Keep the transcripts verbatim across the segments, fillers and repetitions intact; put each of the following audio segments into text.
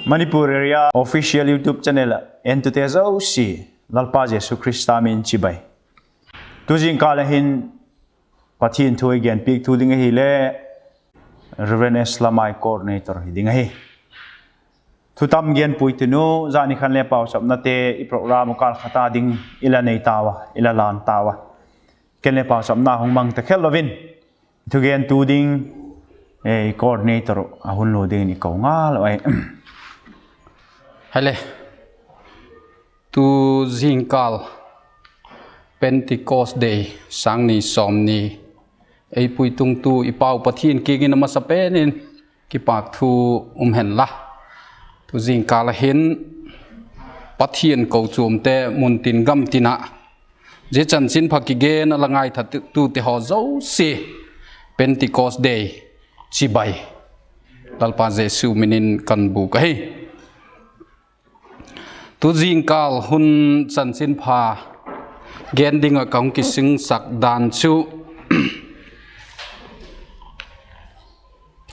Manipur Area Official YouTube Channel ah entute zosia, Lalpa Jesu Khrista min chibai. Tu zingkâl a hin Pathian thu ei genpiak thu ding ahile Reverend S Lamai, coordinator hi ding ahi. Thutam genpui tunu, zani khan le pauchapnate i program uh kâl khat a ding i la nei tau a, i la lan tau a. Ken le pauchapna hung mang ta khel lo in, thugentu ding, coordinator uh a hun lu dingin i ko ngal uh ahi. Hale, tu zingkâl Pentecost Day, sâng ni sawmni, ei puitungtu i Pau Pathian kiang in a masa pen in kipâk thu um hen la. Tu zingkâl a hin Pathian kochuamte muntin gamtin ah zia chanchinpha kigen a la ngaithatute haw zosia Pentecost Day chibai, Lalpa Jesu min in kan bûk ahi. Tu zingkâl hun chanchinpha gen ding ah ka hung kisingsak dan chu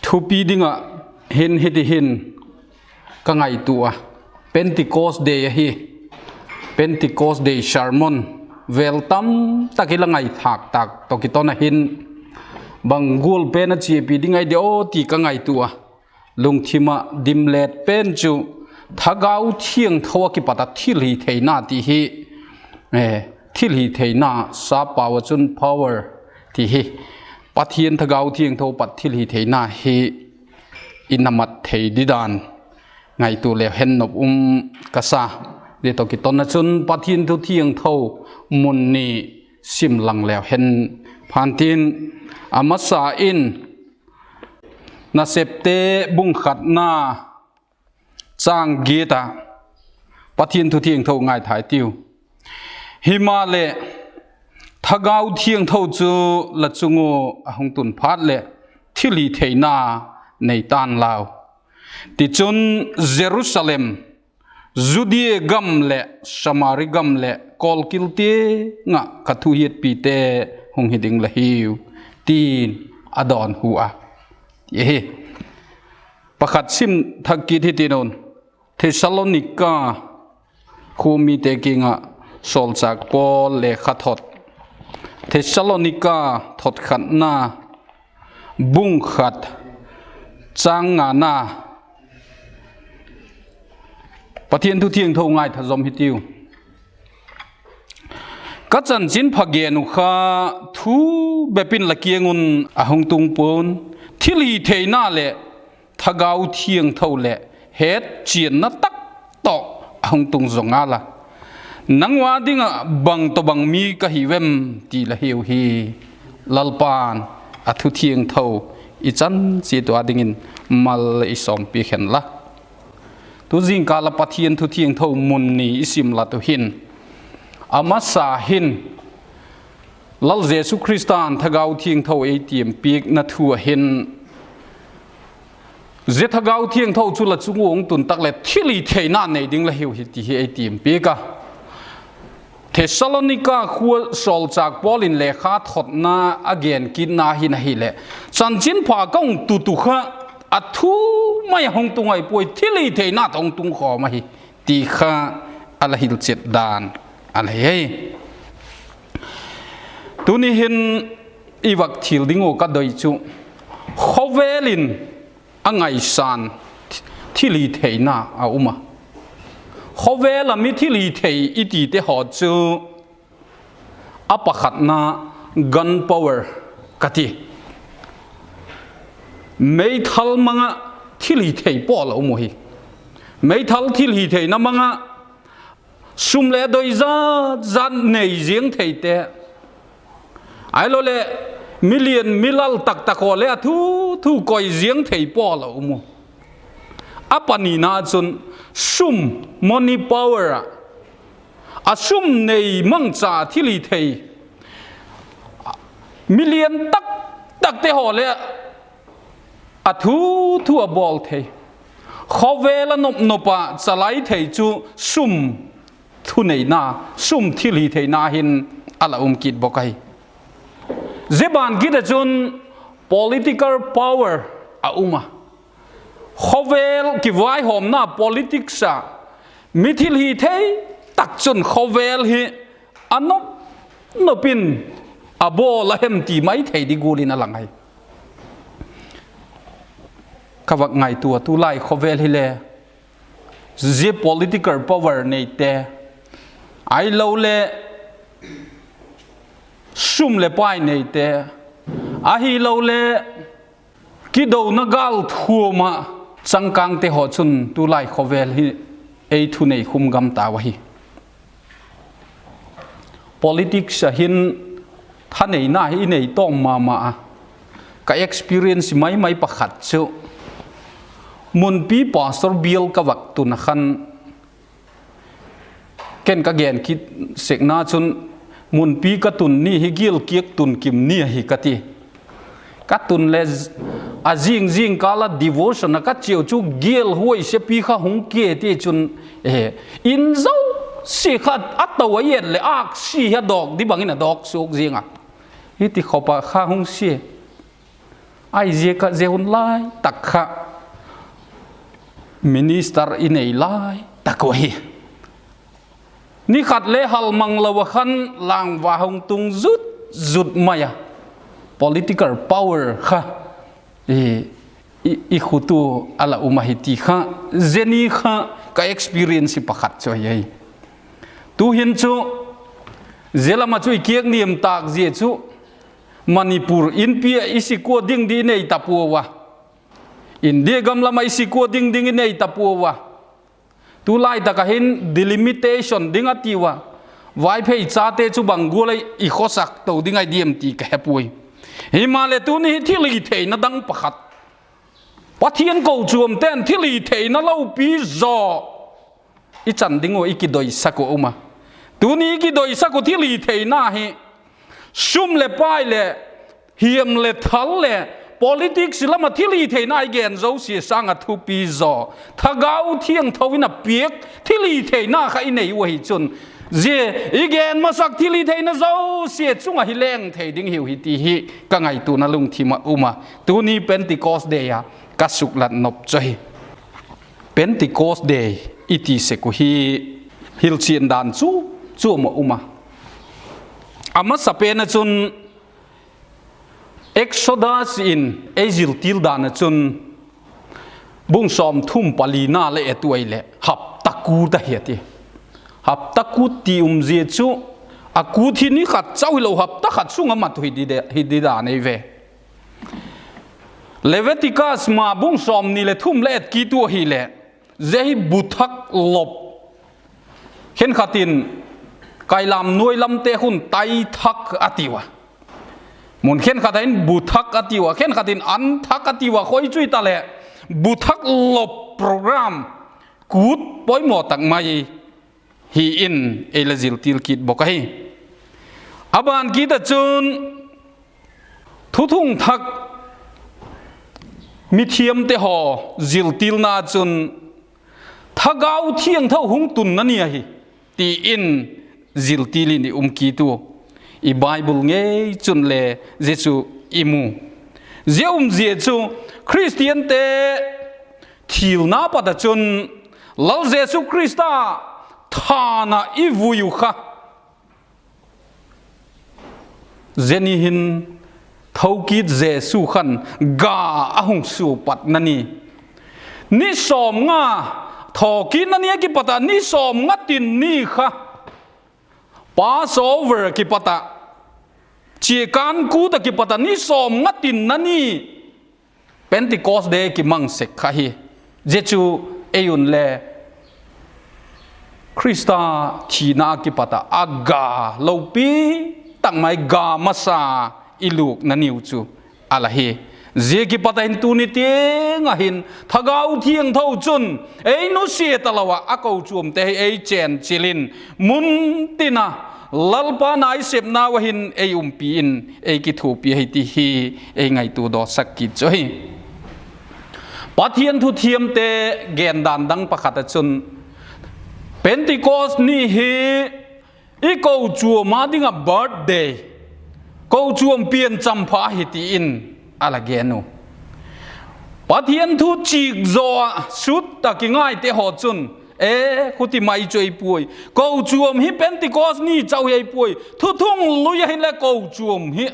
thupi ding ah hin hiti hin ka ngaitua a, Pentecost Day ahi, Pentecost Day sermon vel tam tak i la ngaithâk tâk tawh kiton a hin, bang gual pen a chiapi ding ahi di aw ti ka ngaitua a, lungthim ah dim let pen chu Thagau Thiangtho ah kipat a thilhitheina ti hi, thilhitheina, sap pau ah chun power ti hi, Pathian Thagau Thiangtho pat thilhitheina hi i na mat thei didan ngaitua leu hen nop um ka sa. Zia tawh kiton a chun Pathian thu thiangtho mun ni sim lang leu hen phan tin, a masa in Nasepte bung khatna châng giat ah Pathian thu thiangtho ngaithai tiu. Himaleh, Thagau Thiangtho chu la chung ua a hung tun phat leh thilhitheina nei ta'n lau. Tichun, Jerusalem, Judea gam leh Samari gam leh kawlkil tiang ah ka thuhiatpite hung hi ding la hiu, ti'n a dawnhu a, ti ahi. Pakhat sim thak kit hitin un, Thessalonika khua mite kiang ah sawlchâk Paul lekhathot, Thessalonika thot khatna, bung khat, châng ngana, Pathian thu thiangtho ngaitha zom hitiu. Ka chanchinpha gen uh kha thu bep in la kiang un a hung tung pua'n, thilhitheina leh Thagau Thiangtho leh hetchianna tak tawh a hung tung zaw ngal a. Nang ua ding ah bang tawh bang mi ka hiu em ti la hiu hi. Lalpa'n a thu thiangtho i chan chiat ua dingin mal i sawmpiak hen la. Tu zingkâl ah Pathian thu thiangtho mun ni i sim lat uh hin, a masa hin Lal Jesu Khrista'n Thagau Thiangtho ei tiampiakna thu ah hin, zia Thagau Thiangtho chu la chung ua hung tun tak leh thilhitheina nei ding la hiu hi ti hi ei tiampiak a. Thessalonika khua sawlchâk Paul in lekha thotna a gen kitna hin ahileh, chanchinpha ka hung tut uh kha a thu mai a hung tung ahi puai, thilhitheina tawh hung tung khawm ahi, ti kha a la hilchet dan a la hi hi. Tuni hin i vak thil ding uh ka doi chu, khawvel in a ngaisan thilhitheina a um a. Khawvel ah mi thilhithei i tite haw chu, a pakhatna gun power ka ti. Meithal mang ah thilhithei pawl a um uhi. Meithal thilhitheina mang ah sum leh doi zat zat nei ziang theite, ahiloleh milian milal tak tak haw leh a thu thu koi ziang thei pawl a um u. A panina chun sum, money power ah, a sum nei mangcha thilhithei, milian tak takte haw leh a thu thu a bawl thei, khawvel a nop nop ah chalai thei chu sum thuneina, sum thilhitheina hin a la um kit bawk ahi. Zia ban kit ah chun political power a um a. Khawvel kivaihawmna politics ah mi thilhithei tak chun khawvel hi a nop nop in a bawl a hem ti mai thei di gual in a lang ahi. Ka vak ngaitua, tulai khawvel hile zia political power neite, ahiloleh sum leh pai neite, ahiloleh kidona gâl thuam ah changkângte haw chun tulai khawvel hi ei thunei khum gam tau ahi. Politics ah hin thaneina hi i nei tawm ma ma a, ka experience mai mai pakhat chu, Munpi pastor bial ka vak tun ah khan, ken ka gen kit sekna chun, Munpi ka tun ni hi gial kiak tun kim ni ahi ka ti. Ka tun le, a zing zingkâl ah devotion ah ka chiau chu gial huaisiapi kha hung kia ti chun, in zosia kha a to a et leh âksi hi a dawk di bang in a dawk suak ziang a, hiti khop ah kha hung sia. Ahiziak ah zia hun lai tak kha minister i nei lai tak uh ahi. Ni khat le hal mang lo ah khan lângva hung tung zut zut mai a, political power kha i, i, i khut u a la um ahi ti kha, zia ni kha ka experience hi pakhat chu ahi. Tu'hin chu zia lam ah chu i kiak niam tâk zia chu Manipur inpi ah i sikua ding ding i nei ta puau a, India gam lam ah i sikua ding ding i nei ta puau a. Tulai tak ah hin delimitation ding a tiu a, Vaiphei chate chu bang gual ah i khawsak to ding ahi diam ti ka he puai. Himaleh tuni hi thilhitheina dang pakhat, Pathian kochuamte'n thilhitheina lopi zaw i chan ding uh i kidoisak uh um a. Tuni i kidoisak uh thilhitheina hi sum leh pai leh hiam leh thal leh politics lam ah thilhitheina i gen zosia sâng ah thupi zaw, Thagau Thiangtho in a piak thilhitheina kha i nei uh ahi chun, zia i gen masak thilhitheina zosia chung ah hi leng thei ding hiu hi ti hi ka ngaituana lungthim ah um a. Tuni Pentecost Day a ka suklat nop chu ahi. Pentecost Day i ti sek uh hi hilchian dan chu chuam ah um a. A masapen ah chun Exodus in ei ziltil dan ah chun bung sawmthum palina le et uai leh hapta kût ahi a ti. Hapta kût ti um zia chu a kût hi ni khat chau hilo, hapta khat sung a mat uh hi di dan ei ve. Leviticus ma bung sawmni leh thum le et kit u ahileh, zia hi bu thak lop. Khenkhat in kailam nuai lamte khun tai thak a tiu a, mun khenkhat ah hin bu thak a tiu a, khenkhat in an thak a tiu a, khoi chu hitaleh bu thak lop program, kût poimaw tak mai hi in ei la ziltil kit bawk ahi. A ban kit ah chun thuthung thak mithiamte haw ziltilna chun Thagau Thiangtho hung tunna ni ahi ti in ziltil in i um kit u. I Bible ngei chun le zia chu i mu. Zia um zia chu Khristiante thilna pat ah chun Lal Jesu Khrista thân ah i vui uh kha, zia ni hin thokit Jesu khan ga a hung sua patna ni, ni sawmnga, thokitna ni ah kipat ah ni sawmnga tin ni kha Passover ah kipat ah, chiakân kût ah kipat ah ni sawmnga tinna ni Pentecost Day kimang sek kha hi. Zia chu ei un le Khrista thina ah kipat ah a ga lopi tak mai, ga masa i lukna niu chu a la hi. Zia kipat ah hin tuni tiang ah hin Thagau Thiangtho chun ei nusia talo ah a kochuamte hi ei chenchil in, mun tin a Lalpa nasepnau ah hin ei umpi in, ei kithuapi ahi ti hi ei ngaitua dawsak kit chu ahi. Pathian thu thiamte gendan dang pakhat ah chun Pentecost ni hi i kochuam a ding ah birthday, kochuam pian champha hi ti in a la gen u. Pathian thu chik zaw ah sut tak i ngaite haw chun, e, khuti mai chu ei puai. Kochuam hi Pentecost ni chau hi ei puai. Thuthung lui ahileh kochuam hi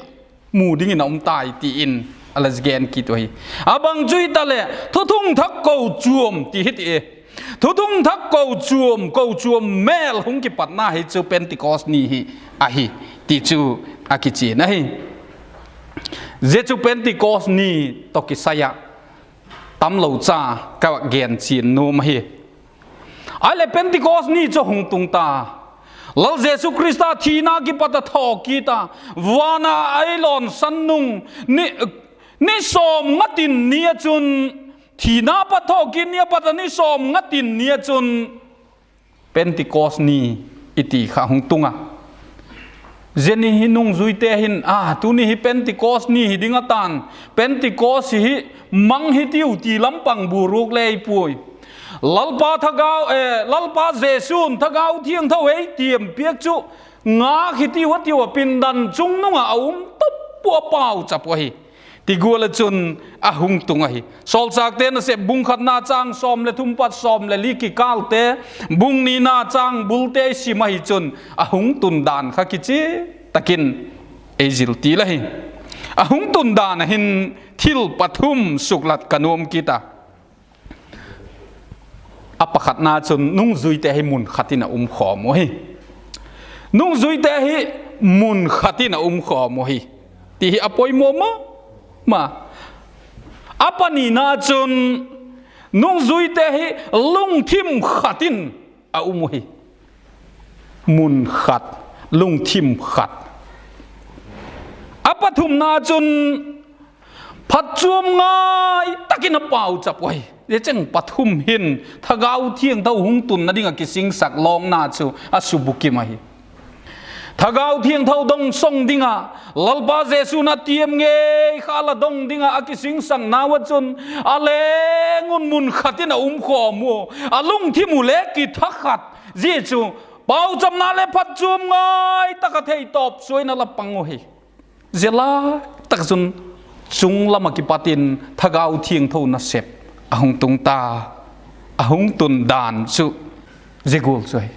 mu dingin a um tai ti in a la gen kit uh ahi. A bang chu hitaleh Thuthung Thak Kochuam ti hi ti e. Thuthung Thak Kochuam, kochuam mêl hung kipatna hi chu Pentecost ni hi ahi ti chu a kichian ahi. Zia chu Pentecost ni tawh kisai ah tamlo cha ka gen chian nuam ahi. Ahileh Pentecost ni chu hung tung ta. Lal Jesu Khrista thina kipat a thawkit a, van a ei lawnsan nung ni, ni sawmnga tin ni ah chun, thina pat thawkit ni a pat a ni sawmnga tin ni ah chun Pentecost ni i ti kha hung tung a. Zia ni hi nungzuite hin, a, tuni hi Pentecost ni hi ding a ta'n, Pentecost hi mang hitiu ti lam pang bûk ruak le ei puai. Lalpa thagau, e, Lalpa Jesu'n Thagau Thiangtho ei tiam piak chu ngâk hitiu a tiu a, pindan chungnung ah a um tap ua, a pauchap uh ahi. Ti gual ah chun a hung tung ahi. Sawlchâkte Nasep bung khatna châng sawm leh thum pat sawm leh li kikâlte, bung nina châng bulte i sim ahi chun a hung tun dan kha kichian tak in ei zil til ahi. A hung tun dan ah hin thil pathum suklat ka nuam kit a. A pakhatna chun nungzuite hi mun khat in a um khawm uh hi. Nungzuite hi mun khat in a um khawm uh hi ti hi a poimaw ma ma. A panina chun nungzuite hi lungthim khat in a um uh hi. Mun khat, lungthim khat. A pathumna chun phatchuam ngai tak in a pauchap uh hi. Zia cheng pathum hin Thagau Thiangtho hung tunna ding ah kisingsak lawkna chu a subukim ahi. Thagau Thiangtho dong sawng ding ah, Lalpa Jesu'n a tiam ngei kha la dong ding ah a kisingsaknau ah chun, a leng un mun khat in a um khawm ua, a lungthim uh le kithakhat, zia chu pauchapna leh phatchuam ngai tak a theitawp sua in a la pang uh hi. Zia lai tak chun chung lam ah kipat in Thagau Thiangtho nasep a hung tung ta, a hung tun dan chu zia gual chu ahi.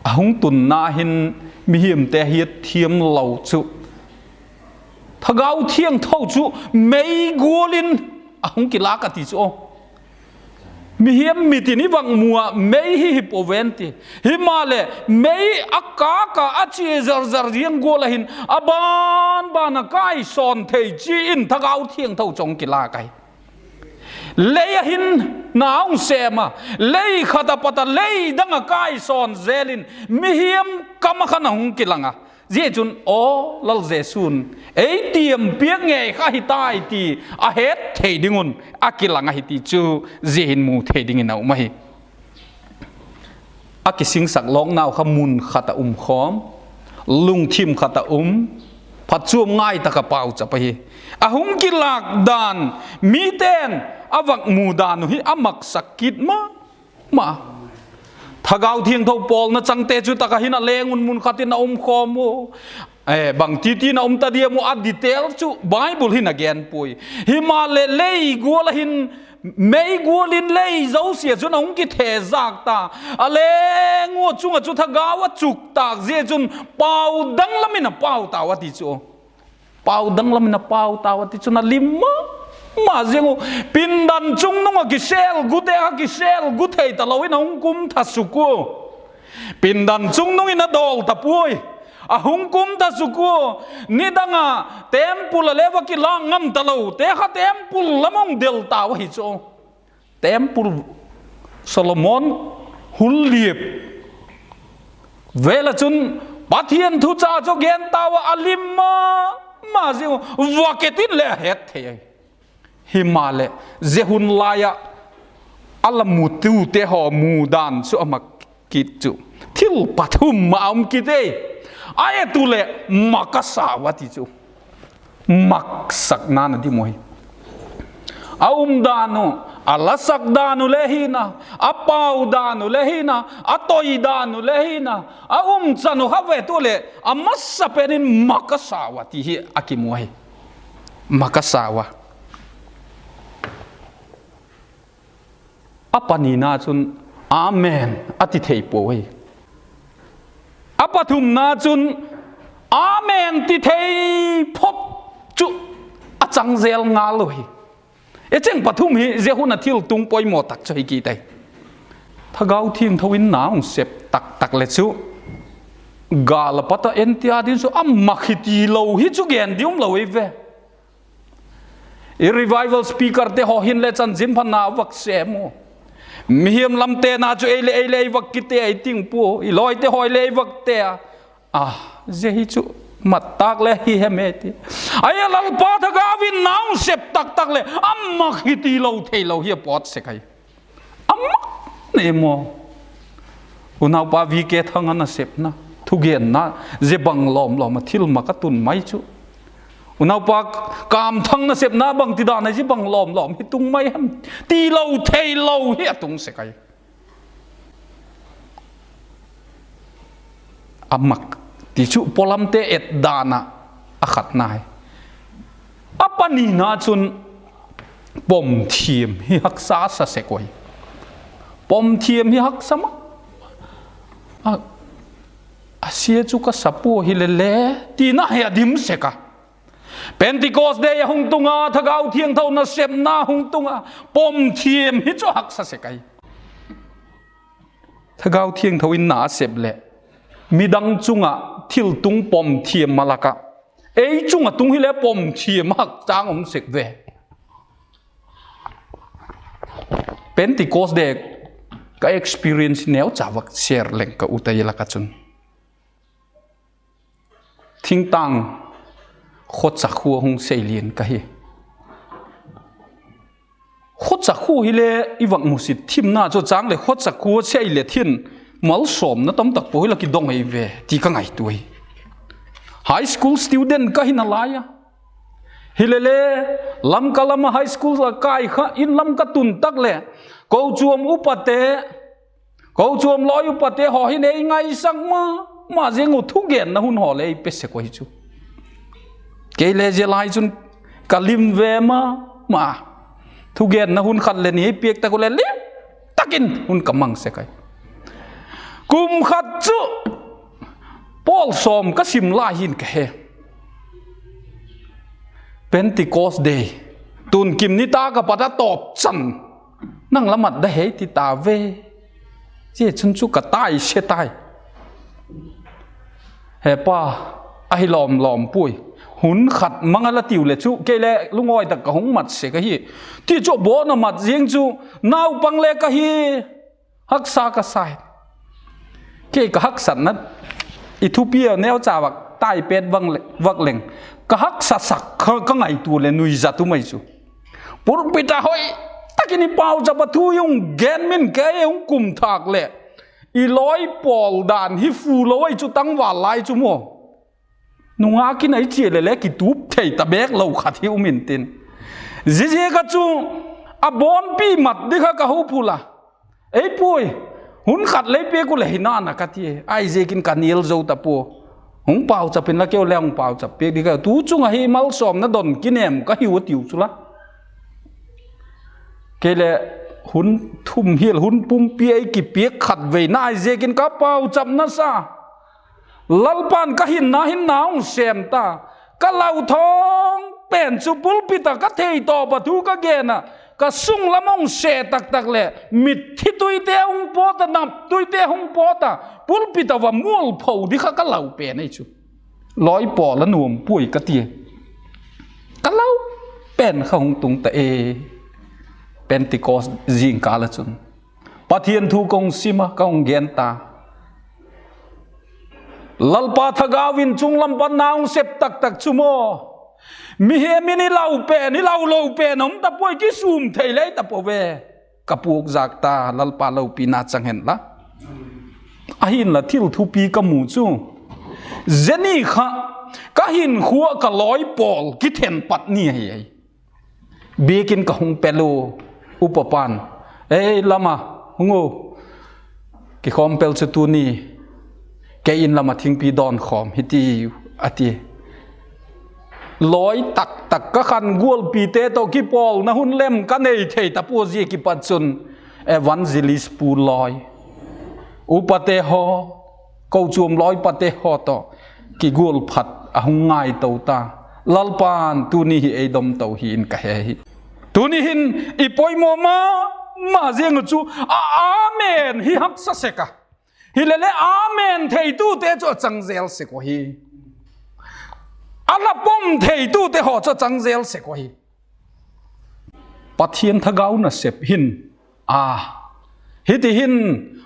A hung tunna hin mihingte hiat thiam lo chu Thagau Thiangtho chu mei gual in a hung kilâk a ti chu aw. Mihing mit in i vak mu ah mei hi hi pua ven ti. Himaleh mei a kâk a a chia zar zar ziang gual ah hin a ban ban a kaisawn thei chi in Thagau Thiangtho chu hung kilâk ahi. Lei ah hin na hung sêm a, lei khat a pat a lei dang a kaisawn zel in mihing kam ah khan a hung kilang a. Zia chun aw, Lal Jesu'n ei tiam piak ngei kha hi tai ti a het thei ding un a kilang ahi ti chu zia hin mu thei dingin a um ahi. A kisingsak lawknau kha mun khat ah um khawm, lungthim khat ah um, phatchuam ngai tak ah pauchap ahi. A hung kilâk dan, mite'n a vak mu dan uh hi a maksak kit ma ma. Thagau Thiangtho pawlna changte chu tak ah hin a leng un mun khat in a um khawm u. Bangti tin a um ta diam u a detail chu Bible hin a gen puai. Himaleh lei gual ah hin, mei gual in lei zosia chun a hung kithezâk ta. A leng ua chung ah chu Thagau a chuk tâk zia chun pau dang lam in a pau tau a ti chu. Pau dang lam in a pau tau a ti chun a lim ma ma ziang u. Pindan chungnung ah kisêl gute kha kisêl gu thei talo in a hung kum tha suk ua. Pindan chungnung in a dawl ta puai. A hung kum tha suk ua. Nidang a temple ah le va kilâk ngam talote kha temple lam hung del tau ahi chu. Temple, Solomon hun liap vel ah chun Pathian thucha chu gen tau a, a lim ma ma ziang u, va et in le a het thei ahi. Himaleh zia hun lai ah a la mutute haw mu dan chu a mak kit chu, thil pathum ma a um kit ei. A et u leh mak a sa ua ti chu. Maksakna na dim u hi. A um dan u, a lasak dan u le hina, a pau dan u le hina, a toi dan u le hina, a umchan u kha ve tu leh a masa pen in mak a sa ua ti hi a kimu ahi. Mak a sa ua. A panina chun, Amen, a ti thei puau hi. A pathumna chun, Amen ti thei phot chu a chang zel ngal lo hi. I cheng pathum hi zia hun a thil tung poimaw tak chu hi kit ai. Thagau Thiangtho in na hung sep tak tak le chu, gâl a pat a en tia ding chu a mak hi ti lo hi chu gen di um lo ei ve. I revival speakerte haw hin le chanchinpha na vak sêm u. Mihing lamte na chu ei le ei le ei vak kite ai ting pua, i lawite haw le ei vak te a. A, zia hi chu mat tâk le hi hem e ti. Ai a Lalpa Thagau in na hung sep tak tak leh a mak hi ti lo thei lo hi a pawt sek ai. A mak nei maw. Unaupa V K Thang a nasepna, thugenna, zia bang lawm lawm a thil mak a tun mai chu. Unaupa Kamthang nasepna bangtidan a zia bang lawm lawm hi tung mai hem ti lo thei lo hi a tung sek ai. A mak ti chu pawlamte et dan ah a khatna hi. A panina chun pom thiam hi haksa sa sek ui. Pom thiam hi haksa ma. A, a sia chu ka sa pua hile le, tina hi a dim sek a. Pentecost Day a hung tung a, Thagau Thiangtho nasepna hung tung a, pom thiam hi chu haksa sek ai. Thagau Thiangtho in na a sep leh midang chung ah thil tung pom thiam ma lak ah, ei chung ah tung hile pom thiam hak chang um sek ve. Pentecost Day ka experience neucha vak share leng ka ut ai lak ah chun. Thingtâng Khochak khua hung seilian ka hi. Khochak khua hile i vak musit thimna chu chang leh Khochak khua sei le thin malsawmna tam tak pua hila kidong ei ve ti ka ngaitua hi. High school student ka hi nalai a. Hilele, Lamka lam a high school a kai kha in lam ka tun tak leh, kochuam upate, kochuam lawi upate haw hin ei ngaisak ma ma ziang uh, thugenna hun haw le ei pe sek uh hi chu. Kei le zia lai chun ka lim ve ma ma. Thugenna hun khat le ni ei piak tak uh leh lim tak in hun ka mang sek ai. Kum khat chu pawl sawm ka sim lai hin ka he. Pentecost Day, tun kim ni ta ka pat a tawp chan, nang la mat da hei ti ta ve. Zia chun chu ka tai se tai. He pa, ahi lawm lawm puai. Hun khat mang a la tiu leh chu kei le lungawi tak ka hung mat sek ahi. Ti chu a bawn a mat ziang chu, naupang le ka hi, haksa ka sai. Kei ka haksatna, i thupi a neucha vak tai pet vang le, vak leng, ka haksa sak kha ka ngaitua leh nuizat um ai chu. Pulpit a hoi tak in i pauchap a thu i hung gen min kei hung kum thâk leh, i lawi pawl dan hi fu lo ai chu tangval lai chu maw. Nungak in a i chia le le kitup thei ta bêk lo khat hi um intin. Ziaziak a chu a bawnpi mat ding kha ka hopul a. Ei puai, hun khat lei piak u leh hina na ka ti. Ahiziakin ka nial zo ta pua. Hung pauchap inla keu le hung pauchap piak ding ka, tu chung ah hi malsawmna don kinêm ka hiu a tiu chu la. Kei le hun thum hial hun pumpi ei kipiak khat veina ahiziakin ka pauchapna sa. Lalpa'n ka hinna hinna hung sêm ta. Ka lau thawng pen chu pulpit ah ka theitawp a thu ka gen ah, ka sung lam hung se tak tak leh mitthi tuite hung pawt a, nap tuite hung pawt a, pulpit ah va mualpho ding kha ka lau pen ahi chu. Lawi pawl a nuam puai ka ti. Ka lau pen kha hung tung ta e. Pentecost zingkal ah chun Pathian thu ka hung sim a, ka hung gen ta. Lalpa Thagau in chung lam pat na hung sep tak tak chu maw, mihing in i lau pen, i lau lo pen um ta puai, kisûm thei lei ta puau ve. Ka puak zak ta, Lalpa lopina chang hen la. Ahinla thil thupi ka mu chu, zia ni kha ka hinkhua ah ka lawi pawl kithen pat ni ahi ai. Biakin ka hung pel u, upa pa'n, ei lam a hung u, kikhawm pel chu tuni, kei in lam a thingpi dawn khawm hi tiu, a ti. Lawi tak tak ka khan gualpite tawh kipawlna hun lem ka nei thei ta pua, zia kipat chun evangelist pu lawi, upate haw, kochuam lawipate haw tawh kigual phat a hung ngaito ta. Lalpa'n tuni hi ei dom to hi in ka he hi. Tuni hin i poimaw ma ma ziang uh chu a amen hi haksa sek a, hileleh amen theitute chu a chang zel sek uh hi. A la pom theitute haw chu a chang zel sek uh hi. Pathian thagau nasep hin, a, hiti hin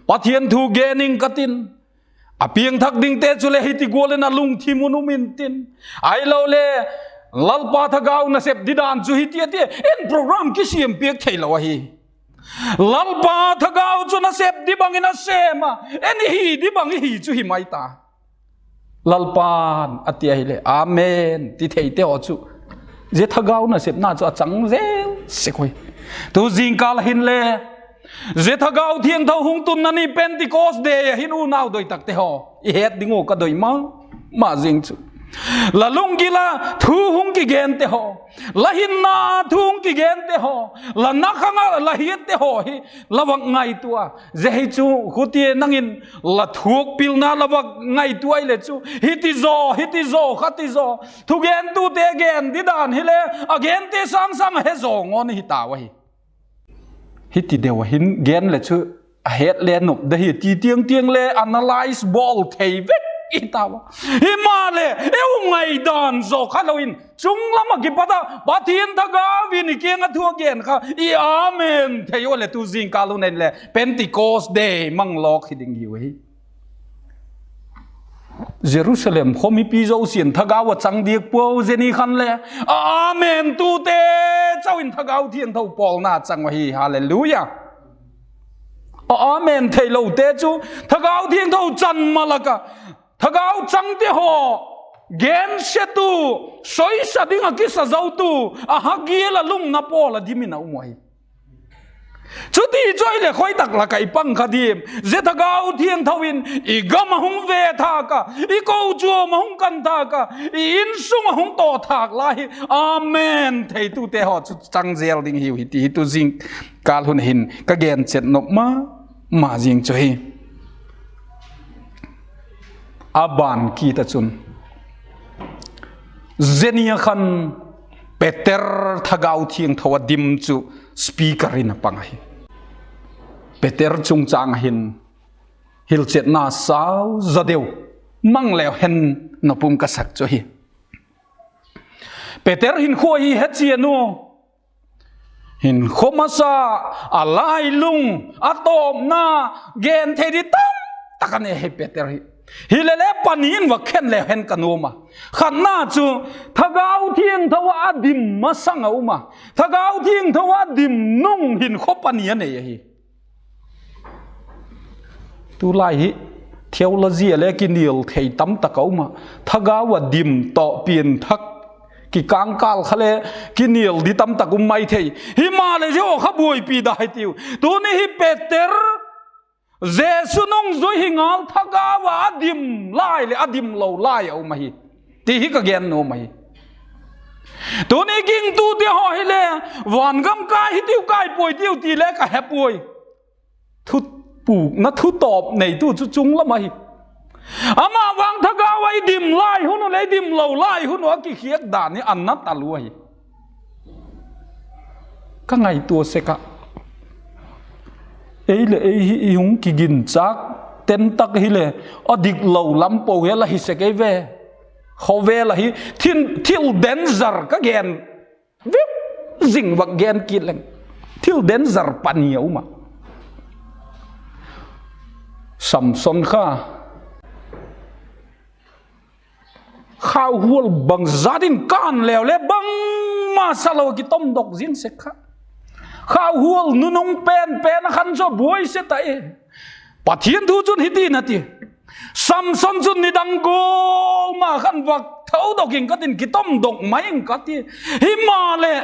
Pathian thu gen ing ka tin, a piangthak dingte chule hiti gual in a lungthim un um intin, ahilole Lalpa thagau nasep didan chu hiti a ti in program kisiam piak theilo ahi. Lalpa thagau chu nasep di bang in a sêm a, en i hi di bang i hi chu hi mai ta. Lalpa'n a ti ahileh amen ti theite haw chu zia thagau nasepna chu a chang zel sek uh hi. Tu zingkâl hinle zia thagau thiangtho hung tunna ni Pentecost Day a hin unau doi takte haw, i het ding uh ka doi ma ma zing chu, la lunggil a thu hung kigente haw, la hinna thu hung kigente haw, la nakhang ah la hiatte haw hi la vak ngaitua a, zia hi chu khuti nang in la thuak pilna la vak ngaitua ahile chu hiti zaw, hiti zaw, khati zaw, thugentute gen didan hile a gente sâng sâng a he zaw ngawn hi tau ahi. Hiti deu a hin gen le chu a het le nop de hi ti tiang tiang le analyse bawl thei vek i tau a. Himaleh eu ngaidan zaw kha lo in chung lam ah kipat a Pathian thagau in i kiang ah thu a gen kha i amen thei ua leh tu zingkâl hun in le Pentecost Day mang lawk hi ding hiu ahi. Jerusalem khaw mipi zosia'n thagau a chang diak puau, zia ni khan le a amen tute chau in thagau thiangtho pawlna chang uh ahi. Hallelujah. A amen theilote chu thagau thiangtho chan ma lak ah thagau changte haw gensetu, soisa ding ah kisa zotu, a ha gial a lungna pawl a dim in a um uh ahi. Chuti chu ahileh khoi tak lak ah i pang kha diam? Zia thagau thiangtho in i gam a hung ve thâk a, i kochuam a hung kan thâk a, i insung a hung tawh thâk lai hi amen theitute haw chu chang zel ding hiu hi ti hi tu zingkâl hun hin ka gen chet nop ma ma zing chu hi. A ban kit ah chun zia ni a khan Peter thagau thiangtho a dim chu speaker in a pang ahi. Peter chungchâng ah hin hilchetna sau za deu mang leu hen nop um ka sak chu hi. Peter hinkhua hi hechian u, hinkhua masa, a lailung, a tawpna, gen thei di tam tak a nei hi Peter hi. Hilele pani in va khen leu hen ka nuam a. Khatna chu thagau thiangtho ah a dim masang a um a, thagau thiangtho ah a dim nung hinkhua pani a nei ahi. Tulai hi theology a le kinial thei tam tak a um a, thagau a dim tawh pian thak kikângkâl kha le kinial di tam tak um mai thei. Himaleh zia kha buaipi da hi tiu. Tuni hi Peter, Jesu nungzui hi ngal thagau a a dim lai leh a dim lo lai a um ahi ti hi ka gen nuam ahi. Tuni gingtute haw hile vangam kai hitiu kai puai tiu ti le ka he puai. Thupukna thutawp neitu chu chung lam ahi. Ama vang thagau a i dim lai hun uh leh i dim lo lai hun uh a kikhiak dan hi a na talu ahi. Ka ngaitua sek ah, ei leh ei hi i hung kiginchâk ten tak hile, a dik lo lam po hi la hi sek ei ve. Khawvel ahi, thil, thil danger ka gen vip zing vak gen kit leng, thil danger pani a um a. Samson kha khauhual bangzat in kân leu le bangma sa lo kitomdok zing sek kha. Khauhual nunung pen pen a khan chu buai se ta e. Pathian thu chun hitin a ti, Samson chun nidang gual ma khan vak thodok ing ka tin, kitomdok mai ing ka ti. Himaleh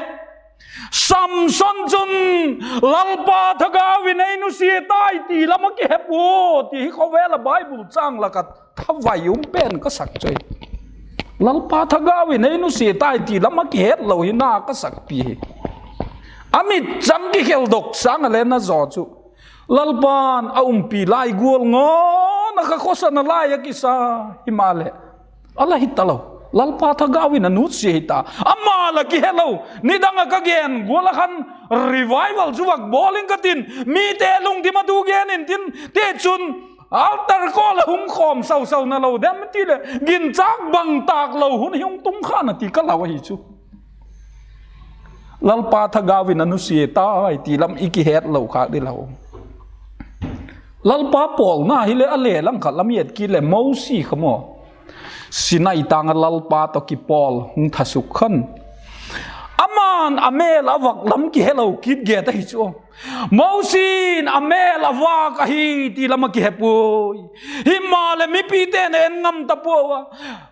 Samson chun Lalpa thagau in ei nusia tai ti lam a kihe pua ti hi khawvel a Bible châng lak ah thavai um pen ka sak chu hi. Lalpa thagau in ei nusia tai ti lam a kihet lo hi na ka sakpi hi. A mit chang kikheldok sâng a le na zaw chu Lalpa'n a umpi lai gual ngawn ah kha khawsa nalai a kisa, himaleh a la hi talo. Lalpa thagau in a nutsia hi ta. Ama la kihelo. Nidang ah ka gen gual ah khan revival chu vak bawl ing ka tin, mite lungthim a thu gen intin, tichun altar call ah hung khawm sau sau nalo dem ti leh ginchâk bang tâk lo hun hi hung tung kha na ti ka lau ahi chu. Lalpa thagau in a nutsia tai ti lam i kihetlo khâk di lo. Lalpa pawlna hileh a le lang khat lam i et kit leh Mosi kha maw, Sinai tâng ah Lalpa tawh kipawl hung thasuk khan, ama'n a mêl a vâk lam kihelo kit get ahi chu. Mosi in a mêl a vâk ahi ti lam a kihe puai. Himaleh mipite'n a en ngam ta puau a.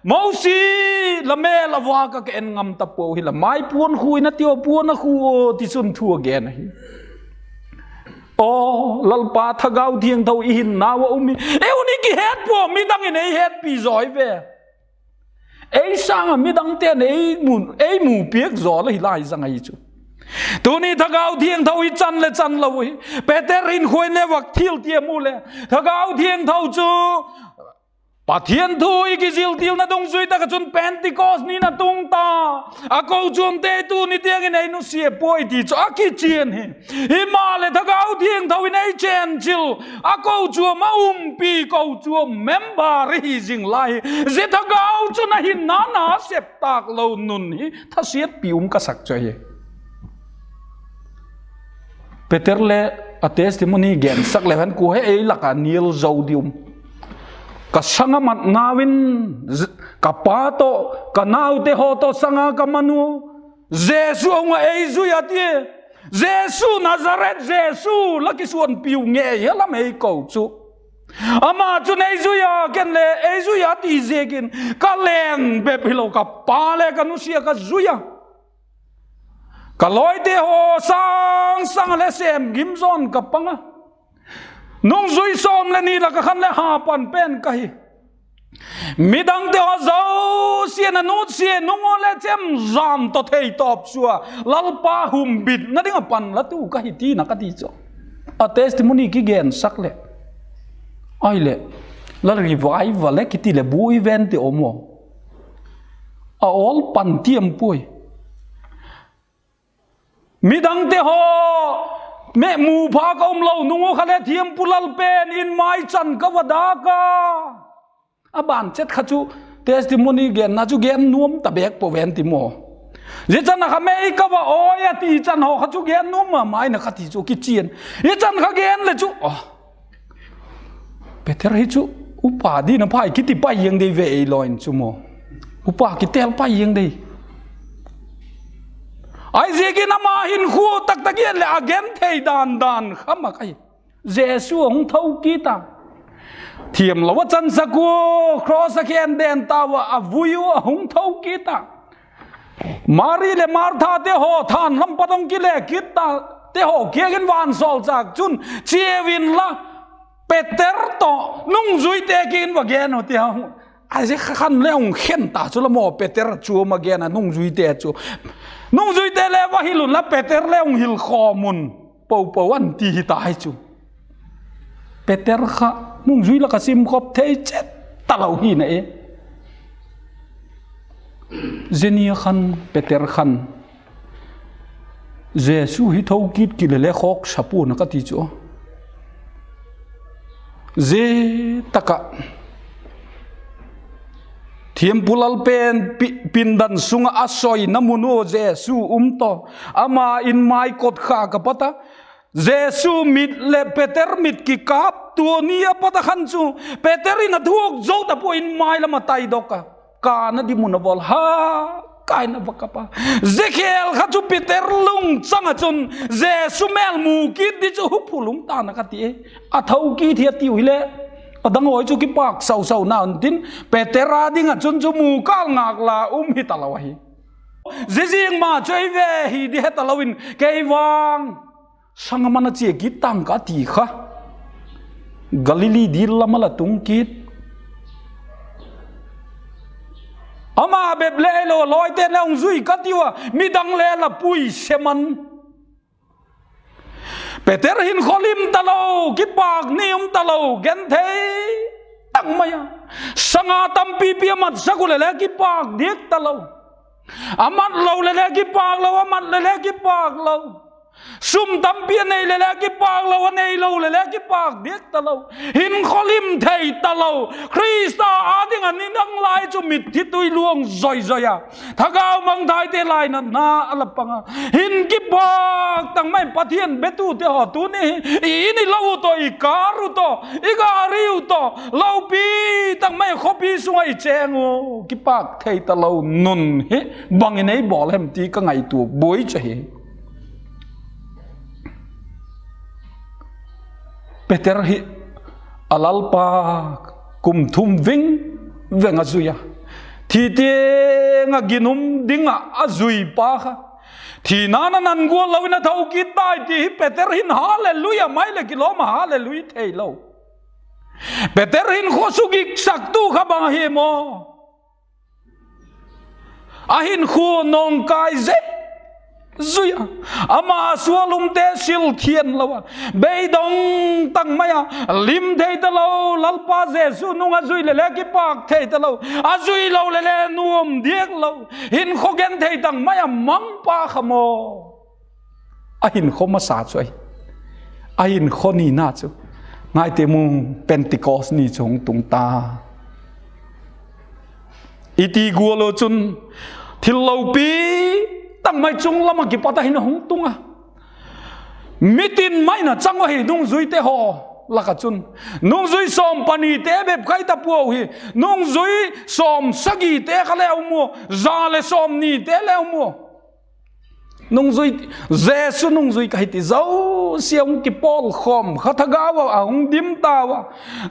Mosi, la mêl a vâk ah ka en ngam ta puau hi la, mai puan khu in a tiu, puan a khu a, tichun thu a gen ahi. Aw, Lalpa thagau thiangtho i hinnau ah um hi. Ei'n i kihet pua, midang in ei hetpi zaw hi ve. Ei sâng ah midangte'n ei mu, ei mu piak zaw la hi lai zang ahi chu. Tuni thagau thiangtho i chan leh chan lo hi. Peter in khuai ne vak thil tiam u leh, thagau thiangtho chu Pathian thu i kiziltilna dungzui tak ah chun Pentecost ni'n a tung ta. A kochuamte tuni tiang in ei nusia puai ti chu a kichian hi. Himaleh thagau thiangtho in ei chenchil, a kochuam a umpi kochuam member i hi zing lai hi. Zia thagau chun a hinna na sep tâk lo nun hi thasiatpi um ka sak chu ahi. Peter le a testimony gensak leu hen kua he ei lak ah nial zo di um? Ka sang a matnau in, ka pa tawh, ka naute haw tawh sang a ka man u, Jesu a hung ah ei zui a ti. Jesu, Nazareth Jesu la kisuanpiu ngei a lam ei ko chu. Ama chun ei zui a, ken le ei zui a ti ziakin ka leng bep hilo, ka pa le ka nusia ka zui a. Ka lawite haw sâng sâng a le sêm gim zaw'n ka pang a. Nungzui sawm leh ni lak ah khan le ha pan pen ka hi. Midangte haw zosia'n a nutsia nung ua le chemjam tawh theitawp sua, Lalpa humbitna ding ah pan la tu ka hi tina ka ti chu. A testimony kigensak leh, ahileh, la revival le kiti leh buai ven ti um aw. A awl pan tiam puai. Midangte haw meh mu pha ka um lo nung u kha le thiampu lal pen in mai chan ka va dâk a. A ban chet kha chu testimony genna chu gen nuam ta bêk pua ven ti maw. Zia chan a kha mei ka va awi a ti chan haw kha chu gen nuam ma mai na ka ti chu kichian. Zia chan kha gen leh chu, Peter hi chu upa ding a phai kiti pai ziang dei ve ei law in chu maw. Upa kitel pai ziang dei. Ahiziakin ama hinkhua taktak in leh a genthei dan dan kha mak ahi. Jesu a hung tho kit a. Thiamlo a chansak ua, cross a khen den tau a, a vui ua, a hung tho kit a. Mari leh Marthate haw thân lam pat hung kile kit tate haw kiang in vansawlchâk chun chia unla, Peter tawh nungzuite kiang in va gen u ti a. A zia khan le hung khen ta chu la maw, Peter a chuam a gen a nungzuite chu. Nungzuite le va hil unla Peter le hung hil khawm un, po po an ti hi ta hi chu. Peter kha nungzui lak ah simkhop thei chet talo hina e. Zia ni a khan Peter khan Jesu hi tho kit kile le khawksa pua'n a ka ti chu. Zia tak ah thiampu lal pen pi-, pindan sung ah a soina mun ua Jesu um tawh, ama in mai kot kha ka pat a, Jesu mit leh Peter mit kikâp tua ni a pat a khan chu, Peter in a thuak zo ta pua in mai lam a taidok a, kâna di mun a vawl ha, kâ in a va kap a. Zia khêl kha chu Peter lungchang ah chun Jesu mêl mu kit di chu huphu lung ta'n a ka ti e. A tho kit hi a tiu hileh, a dang haw chu kipâk sau sau na un tin, Peter â ding ah chun chu mu kâl ngâk la um hi talo ahi. Zia ziang ma chu ei ve hi di he talo in kei vang sâng a man a chia kit ta'ng ka ti kha, Galili dil lam a la tung kit. Ama bep le hilo, lawite'n le hung zui ka tiu a, midang le la pui se man. Peter hinkhua lim talo, kipâk ni um talo, genthei tak mai a. Sanga tampipi a matsak uh leh le kipâk diak talo. A mat lo leh le kipâk lo, a mat leh le kipâk lo. Sum tampi a nei leh le kipâk lo, a neilo leh le kipâk diak talo. Hinkhua lim thei talo. Khrista â ding ah ni dang lai chu mitthi tui luang zoi zoi a, thagau mangthaite lainatna a la pang a. Hin kipâk tak mai, Pathian betute haw, tuni i in i lo uh tawh, i car uh tawh, i gari uh tawh, lopi tak mai khawpi sung ah i chêng uh, kipâk thei talo nun hi bang in ei bawl hem ti ka ngaitua buai chu hi. Peter hi a Lalpa kum thum ving veng a zui a, thi tiang ah ginum ding ah a zui pa kha, thina'n a nan gual lo in a tho kit tai ti hi Peter hin hallelujah mai leh kilawm a hallelujah theilo. Peter hinkhua sugiksaktu kha bang ahi maw? A hinkhua nawngkai zek zui a, ama sual umte sil thiang lo a, beidong tak mai a, lim thei talo, Lalpa Jesu nung a zui leh le kipâk thei talo, a zui lo leh le nuam diak lo, hinkhua genthei tak mai a mangpa kha maw? A hinkhua masa chu ahi. A hinkhua nina chu, ngaite mu, Pentecost ni chu hung tung ta. I ti gual uh chun, thil lopi tak mai chung lam ah kipat a hin a hung tung a, mitin mai in a chang uh ahi nungzuite haw lak ah chun. Nungzui sawm panite bep khai ta puau hi, nungzui sawm sagite kha le um ua, za leh sawmnite le um ua. Nungzui, Jesu nungzui ka hi ti zosia hung kipawlkhawm kha thagau ah a hung dim tau a.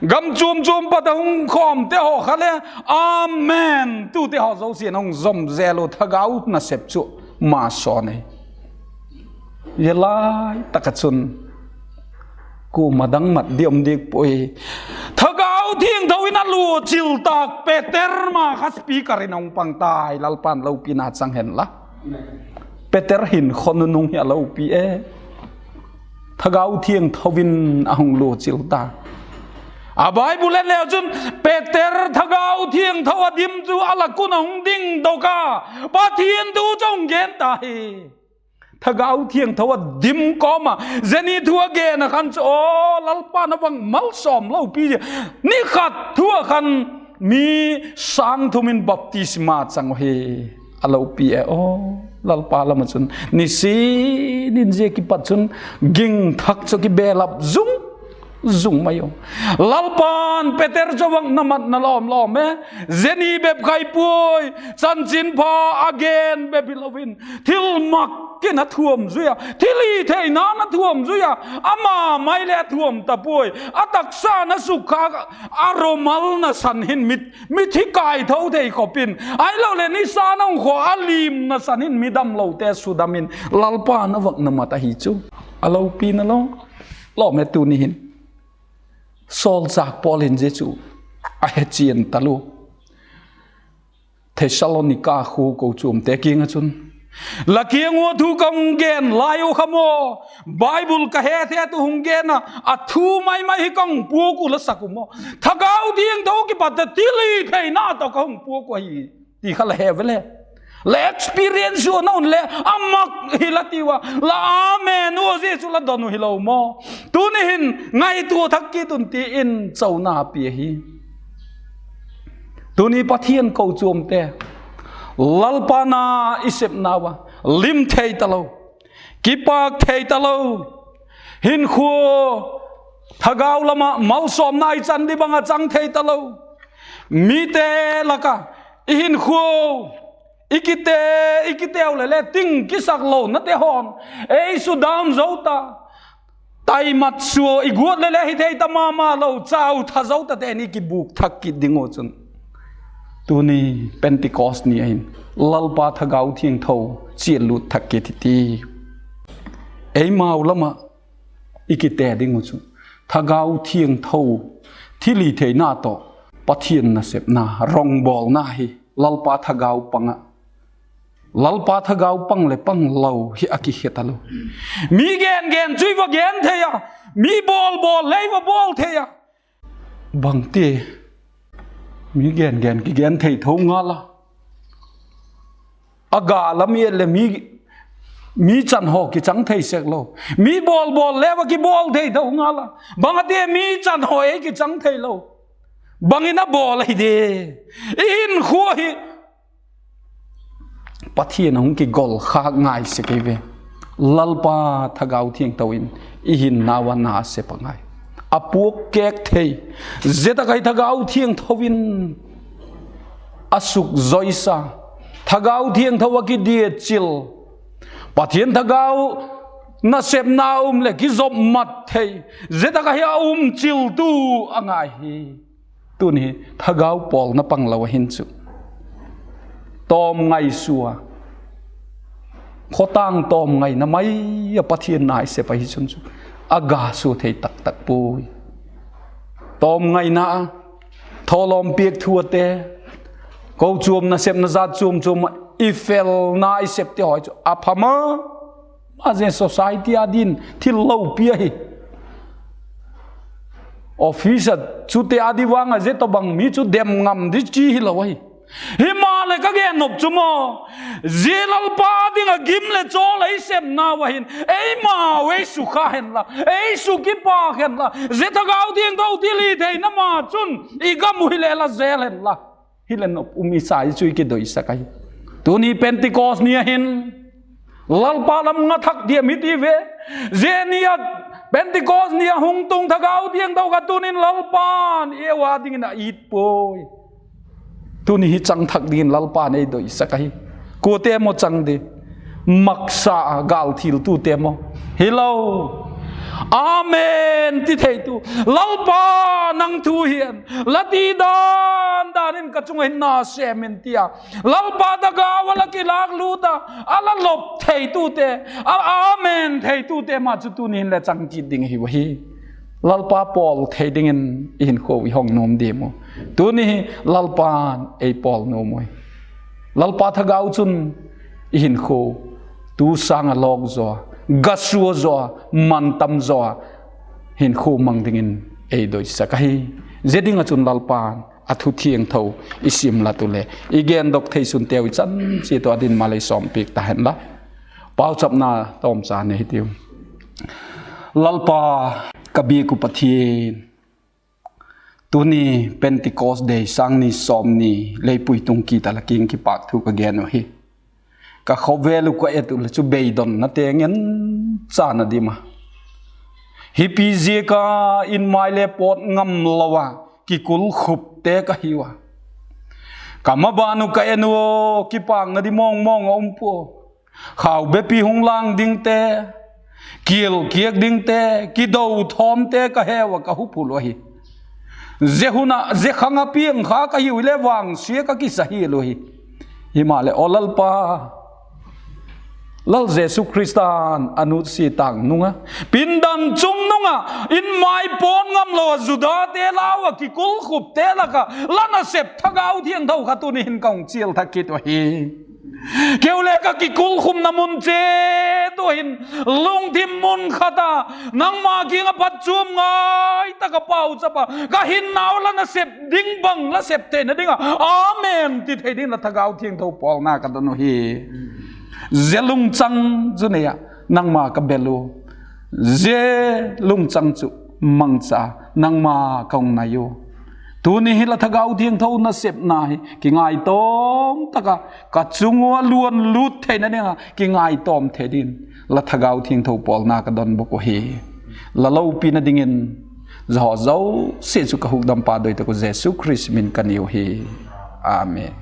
Gam chuam chuam pat a hung khawmte haw kha le, amen tute haw zosia'n a hung zom zel uh, thagau nasep chu ma sawn ahi. Zia lai tak ah chun kuama dang mat di um diak puai. Thagau Thiangtho in a luachil tâk Peter ma kha speaker in a hung pang tai, Lalpa'n lopina chang hen la. Peter hinkhua nunung hi a lopi e. Thagau Thiangtho in a hung luachil ta. A Bible en leu chun, Peter Thagau Thiangtho a dim chu a lak un a hung dingdok a, Pathian thu chu a hung gen ta hi. Thagau Thiangtho a dim kawm a, zia ni thu a gen ah khan chu, aw, Lalpa'n a vang malsawm lopi zia, ni khat thu ah khan mi sâng thum in baptisma chang uh hi. A lopi e aw. Lalpa lam ah chun nisin in zia kipat chun ging thak chu kibelap zung zung mai u. Lalpa'n Peter chu vang na mat na lawm lawm e. Zia ni bep khai puai, chanchinpha a gen bep hilo in, thilmak in a thuam zui a, thilhitheina'n a thuam zui a, ama mai le a thuam ta puai. A taksa'n a sukkhâk a, a rumal nasan hin mit, mithi kaitho thei khop in, ahiloleh nisa'n a hung khaw a lim nasan hin mi damlote sudam in, Lalpa'n a vang na mat ahi chu. A lopina lawm lawm e. Tuni hin sawlchâk Paul in zia chu a hechian talua. Thessalonika khua kochuamte kiang ah chun, la kiang ua thu ka hung gen lai u kha maw, Bible ka het het uh hung gen a, a thu mai mai hi ka hung puak uh la sak u maw, Thagau Thiangtho kipat a thilhitheina tawh ka hung puak uh ahi, ti kha la he ve le. La experience u na un le, a mak hi la ti ua, la amen u zia chu la don uh hilo maw? Tuni hin ngaitua thak kit un ti in chona pia hi. Tuni Pathian kochuamte, Lalpa na i sepnau a lim thei talo, kipâk thei talo, hinkhua thagau lam ah malsawmna i chan di bang ah chang thei talo, mite lak ah i hinkhua i kite, i kiteu leh le ting kisak lonate haw'n ei sudam zo ta, taimat sua i guat leh le hi thei ta ma ma lo, chau tha zo tate'n i kibûk thak kit ding uh chun, tuni Pentecost ni ahin Lalpa Thagau Thiangtho chialut thak kit hi ti. Eimau lam ah i kite ding uh chu Thagau Thiangtho thilhitheina tawh Pathian nasepna rongbawlna hi Lalpa Thagau pang ah Lalpa thagau pang leh pang lo hi a kikhe talo. Mi gen gen chu i va gen thei a, mi bawl bawl le i va bawl thei a. Bangti, mi gen gen kigen thei tho ngal a, a ga lam i et leh mi, mi chan haw kichang thei sek lo. Mi bawl bawl le va kibawl thei tho ngal a, bang a ti mi chan haw ei kichang thei lo. Bang in a bawl ahi de? I hinkhua hi Pathian a hung kigol khâk ngai sek ei ve. Lalpa thagau thiangtho in i hinnau a na sep a ngai, a puak kêk thei. Zia tak ah i thagau thiangtho in a sukzoisa, thagau thiangtho a kidiachil, Pathian thagau nasepna um leh kizopmat thei, zia tak ah hi a um chiltu a ngai hi. Tuni thagau pawlna pang lo ahin chu, tawm ngaisua, khawtâng tawm ngaina mai a Pathian na i sep ahi chun chu, a ga sua thei tak tak puai. Tawm ngaina, thawlawm piak thu ate, kochuam nasepna zat chuam chuam ah i felna i septe haw chu a pha ma ma zia society a din thil lopi ahi. Office ah chute a di vang a zia tawhbang mi chu dem ngam di chi hilo ahi. Himaleh ka gen nop chu maw, zia Lalpa ding ah gim leh chawl ei sepnau ah hin eimau ei sukha hen la, ei sukipâk hen la, zia thagau thiangtho thilhitheina ma chun i gam uh hi leh la zel hen la, hileh nop um i sa i chu i kidoisak ahi. Tuni Pentecost ni a hin Lalpa lam nga thak diam i ti ve. Zia ni a, Pentecost ni a hung tung thagau thiangtho kha tunin Lalpa'n ei ua dingin a it puai. Tuni hi chang thak dingin Lalpa'n ei doisak ahi. Kuate maw chang di? Maksa a gâlthiltute maw? Hilo. Amen ti theitu, Lalpa, nang thu hian la ti dan dan in ka chung ah hin na sêm in, ti a Lalpa thagau a la kilâklût a, a la lop theitute, a amen theitute ma chu tuni hin le chang kit ding ahiu ahi. Lalpa pawl thei dingin i hinkhua i hong nuam diam u? Tuni hi Lalpa'n ei pawl nuam ui. Lalpa thagau chun i hinkhua tu sâng ah lawk zaw a, gasua zaw a, mantam zaw a hinkhua mang dingin ei doisak ahi. Zia ding ah chun Lalpa'n a thu thiangtho i simlat u leh i gendok theisun teu i chan chiat u a din malei sawmpiak ta hen la. Pauchapna tawmcha nei hitiu. Lalpa, ka biak uh Pathian, tuni Pentecost Day sâng ni sawmni lei puitung kit a la kiang kipâk thu ka gen uh hi. Ka khawvel uh ka et uh leh chu beidonnate ngen chan a dim a, hipi ziak a in mai le pawt ngam lo a kikulkhup te ka hiu a. Ka maban uh ka en ua, kipâkna di mawngmawng a um pua. Khau bepi hung lang dingte, kial kiak dingte, kido thawmte ka heu a ka huphul uh ahi. Zia hun ah zia khang a piang kha ka hiu hile vangsia ka kisa hial uh hi. Himaleh aw Lalpa, Lal Jesu Khrista'n a nutsia tâng nung a, pindan chung nung ah in mai pawt ngam lo a Judate lau ah kikulkhupte lak ah la nasep thagau thiangtho kha tuni hin ka hung chial thak kit uh ahi. Keu le ka kikulkhupna mun chiat u hin lungthim mun khat a nangma kiang ah phatchuam ngai tak a pauchap a, ka hinnau la nasep ding bang la sep theina ding ah amen ti thei dingin la thagau thiangtho pawlna ka don uh hi. Zia lungchang chu nei ah nangma ka bel u, zia lungchang chu mangcha nangma ka hung nai u. Tuni hi la thagau thiangtho nasepna hi kingaitawm tak a ka chung ua luan lût theina ding a kingaitawm thei dingin la thagau thiangtho pawlna ka don bawk uh hi. La lopina dingin zahaw zosia chu ka hukdampa doi tak uh Jesu Khrist min ka niu hi. Amen.